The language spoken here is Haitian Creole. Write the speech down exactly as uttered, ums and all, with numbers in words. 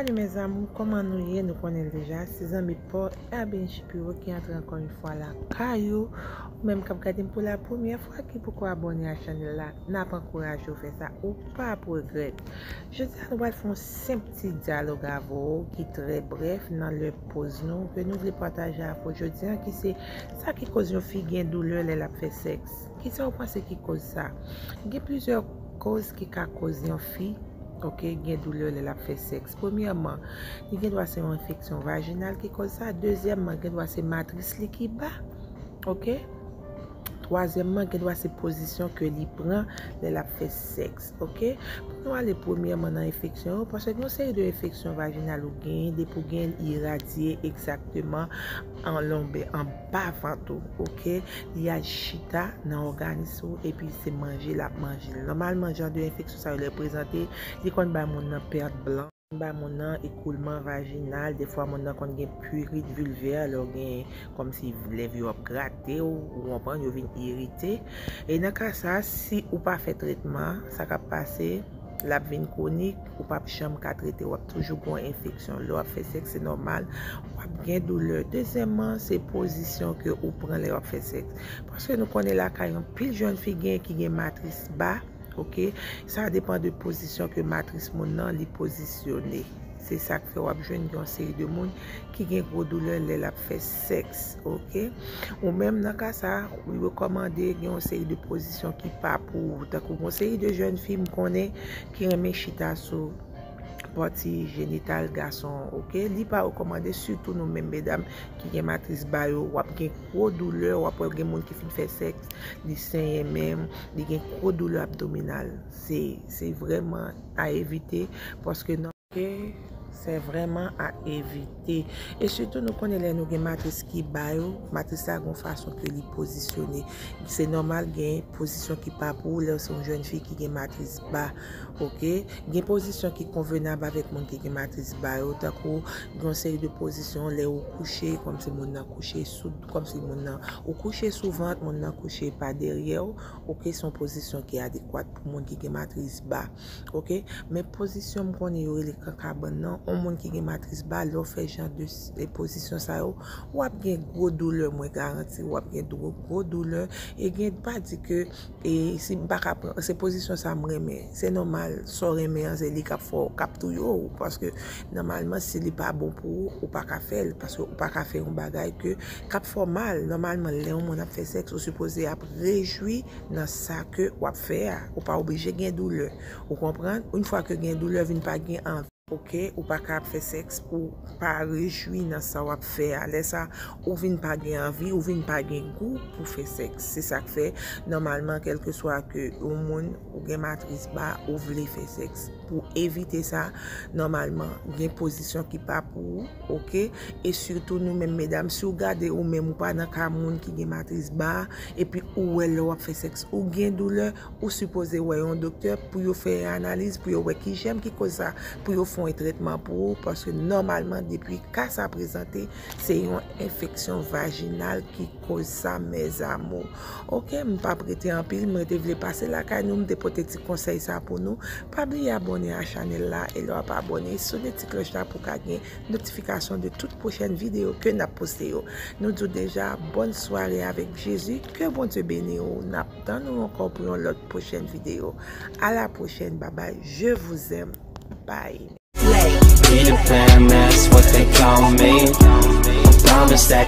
Salut mes amours, kòman nou ye? Nou konnen l deja, se zanmi pa w, Urban Shapiro ki antre ankò yon fwa lakay ou. Ou menm k ap gade m pou la premyè fwa, ki poko abòne a chanèl la, n ap ankouraje w fè sa, ou p ap regrèt. Jodi a, nou pral fè yon senp ti dyalòg avè w ki trè brèf nan lè poz nou, ke nou vle pataje avè w jodi a, ki se sa ki koz yon fi gen doulè lè l ap fè sèks. Kisa w panse ki koz sa? Gen plizyè koz ki ka koz yon fi, oke, gen doulè lè l ap fè sèks. Premyèman, li gen dwa se yon enfeksyon vajinal ki koz sa. Dezyèmman, gen dwa se matris li ki ba, oke. Twazyèmman, gen dwa se pozisyon ke li pran lè l ap fè sèks, oke. Pou nou ale premyèman nan enfeksyon yo, paske gen yon seri de enfeksyon vajinal ou genyen, depi w genyen l iradye egzakteman an lonbè, anba vant ou, oke? Li al chita nan òganis ou, epi se manje l ap manje l. Nòmalman, jan de enfeksyon sa yo lè prezante, li konn bay moun nan pèt blan, bay moun nan ekoulman vajinal, defwa moun nan konn gen purit vilvè, lè w gen kòmsi lèv yo ap grate w, ou konprann, yo vin irite. E nan ka sa, si ou pa fè tretman, sa k ap pase, l ap vin kwonik, ou p ap janm ka trete, w ap toujou gen yon enfeksyon. Lè w ap fè sèks, se nòmal, w ap gen doulè. Dezyèmman, se pozisyon ke ou pran lè w ap fè sèks. Paske nou konnen lakay anpil jèn fi gen ki gen matris ba, oke? Sa depann de pozisyon ke matris moun nan li pozisyone. Se sa k fè w ap jwenn gen yon seri de moun ki gen gwo doulè lè l ap fè sèks, oke? Ou menm nan ka sa, li rekòmande gen yon seri de pozisyon ki pa pou ou. Tankou gen yon seri de jèn fi m konnen ki renmen chita sou pati jenital gason, oke? Li pa rekòmande, sitou nou menm medam ki gen matris ba yo, w ap gen gwo doulè, w ap wè gen moun ki fin fè sèks, li senyen menm, li gen gwo doulè abdominal. Se, se vrèman a evite, paske nan Oke, se vrèman a evite. E sitou, nou konnen lè nou gen matris ki ba yo, matris la gen yon fason ke li pozisyone. Se nòmal gen pozisyon ki pa pou ou lè w se yon jèn fi ki gen matris ba. Oke? Gen pozisyon ki konvenab avèk moun ki gen matris ba yo, tankou gen yon seri de pozisyon lè ou kouche, kòmsi moun nan kouche sou, kòmsi moun nan, ou kouche sou vant, moun nan kouche pa dèyè w. Oke, se yon pozisyon ki adekwat pou moun ki gen matris ba. Oke? Men pozisyon m konnen yo rele kankabann nan, yon moun ki gen matris ba, lè w fè jan de s-, e pozisyon sa yo, w ap gen gwo doulè, mwen garanti, w ap gen dwo-, gwo doulè, e gen, pa di ke, e si m pa ka pran, se pozisyon sa m renmen, se nòmal, sa w renmen an, se li k ap fè w, k ap touye w, paske nòmalman, si li pa bon pou ou, ou pa ka fè l, paske ou pa ka fè yon bagay ke, k ap fè w mal. Nòmalman, lè yon moun ap fè sèks, ou sipoze ap rejwi nan sa ke w ap fè a. Ou pa oblije gen doulè. Ou konprann? Yon fwa ke gen doulè, vin pa gen anvi. Oke? Ou pa ka ap fè sèks pou pa rejwi nan sa w ap fè a. Lè sa, ou vin pa gen anvi, ou vin pa gen gou pou fè sèks. Se sa k fè, nòmalman, kèlkeswa ke yon moun ou gen matris ba, ou vle fè sèks. Pou evite sa, nòmalman, gen pozisyon ki pa pou ou, oke? E sitou nou menm medam, si w gade ou menm ou pa nan ka moun ki gen matris ba, epi ou wè lè w ap fè sèks ou gen doulè, ou sipoze wè yon doktè pou yo fè analiz, pou yo wè ki jèm ki koz sa, pou yo fè yon tretman pou ou, paske nòmalman depi ka sa prezante, se yon enfeksyon vajinal ki koz sa, mes amours. Oke, m p ap rete anpil, mwen te vle pase lakay nou, m te pote ti konsèy sa pou nou. Pa bliye abòne a chanèl la, e lè w ap abòne, sonne ti klòch la pou w ka gen notifikasyon de tout pwochèn videyo ke n ap poste yo. Nou di w deja, bòn sware avèk Jezi, ke Bondye beni w, n ap tann ou ankò pou yon lòt pwochèn videyo. A la pwochèn, babay, je vous aime, bye. Peter Pan, that's what they call me. I promise that